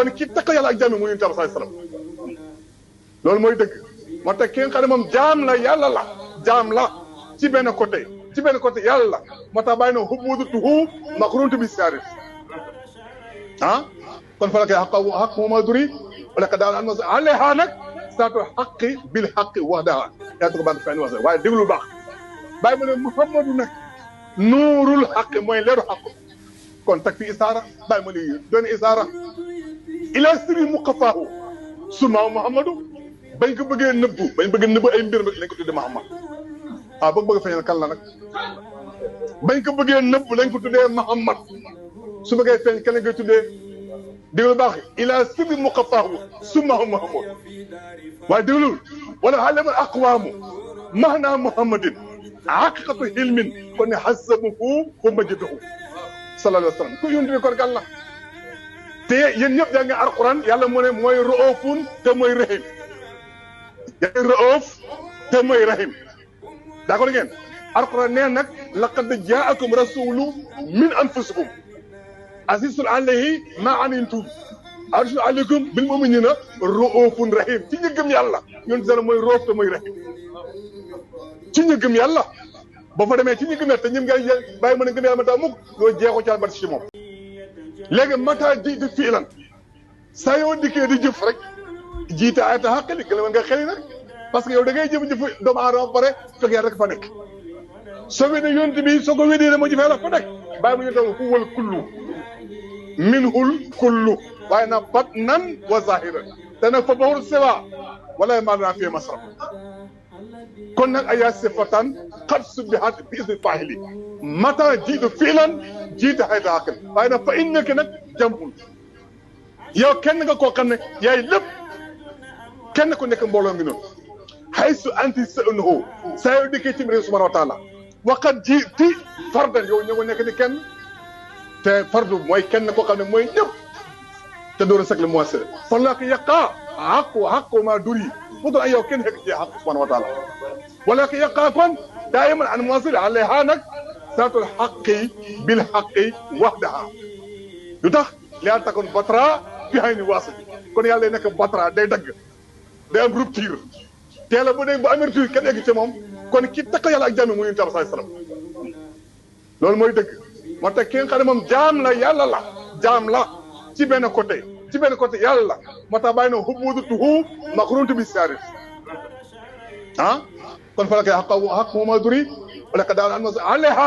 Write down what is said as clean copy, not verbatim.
kon ki takk yàlla ak jaam yi mu yonent bi sallallahu alayhi wasallam loolu mooy dëgg moo tax ki nga xam ne moom jaam la yàlla la jaam la ci benn côté yàlla la moo tax bàyyi na hubudutuhu maqruntu bi siyaari kon fa la koy xaq mooma duri wala ka daal an alayha nag saatu xaqi bil xaqi wahdaha yaa ko bàgg fenn wax waaye déglu baax bàyyi ma ne Muhammadu nag nuurul xaq mooy leeru xaq kon tag fi isaara bàyyi ma ne doon isaara ila sirri muqafaahu suma Muhammadu bañ ko bëggee nëbbu ay mbir lañ ko tuddee Muhammad bëgg feeñal kan la nag bañ ko bëggee nëbbu lañ ko tuddee Muhammad su bëggee feeñ kan lañ koy tuddee déglu baax ila sirri muqafaahu suma Muhammad waaye déglul wala xalama aqwaamu mahnaa Muhammadin haqiqatu hilmin kon ne hasabuhu wa majdahu sallallahu alayhi wa sallam ku yónni bi kon kan la te yéen ñëpp yaa ngi alquran yàlla mu ne mooy raufun te mooy rahim yaa ngi rauf te mooy rahim d'accord ngeen alquran nee nag laqad jaakum rasulu min anfusikum azizun alayhi ma anittum harisun alaykum bil mu'minina raufun rahim ci ñi gëm yàlla yónni dara mooy rauf te mooy rahim ci ñi gëm yàlla boo fa demee ci ñi gëm yàlla te ñim ngay bàyyi mën a gëm yàlla ma taa mukk loolu jeexu ci albat ci moom léegi mata ji di fiilan saa yoo dikkee di jëf rek jiite ay ta xaqali gën a nga xeli nag parce que yow da ngay jëf-jëf doomu aadama ba pare fekk yàlla rek fa nekk soo wédee yonent bi soo ko wédee moo jëfee la fa nekk bàyyi mu ñu tam huwal kullu minhul kullu waaye nag batnan wa zahiran te nag fa baxul sewa wala maa naa fee masraf kon nag aya sifatan qad subbihat bi ismi faahili mata jiitu fiilan jiite xayta xaqal waaye nag fa innaka nag jamul yow kenn nga koo xam ne yaay lépp kenn ku nekk mbooloo ngi noonu haysu anti sa'nuhu saa yoo dikkee ci mbir subhanahu wa taala waqat jiiti fardan yow ñoo nekk ni kenn te fardu mooy kenn koo xam ne mooy ñëpp te door a sëg la muwassir fan laa ko yàqaa xaqu maa dur yi mu doon ay yow kenn xëkk ci xaq subhanahu wa taala wala ko yàqaa kon daayiman an muwassir alayha nag saatul xaqi bil xaqi wahdaha lu tax li an takon batra fi hay ni waasa kon yàlla nekk batra day dagg day am rupture teela bu dee bu amee rupture kenn egg ci moom kon ki takk yàlla ak jaam yi mu yonent bi sallallahu alayhi wasallam loolu mooy dëgg moo tax ki nga xam ne moom jaam la yàlla la jaam la ci benn côté yàlla la moo tax bàyyi na hubudutuhu maqruntu bi siyaari kon fa la koy xaq mooma duri wala ka daal an alayha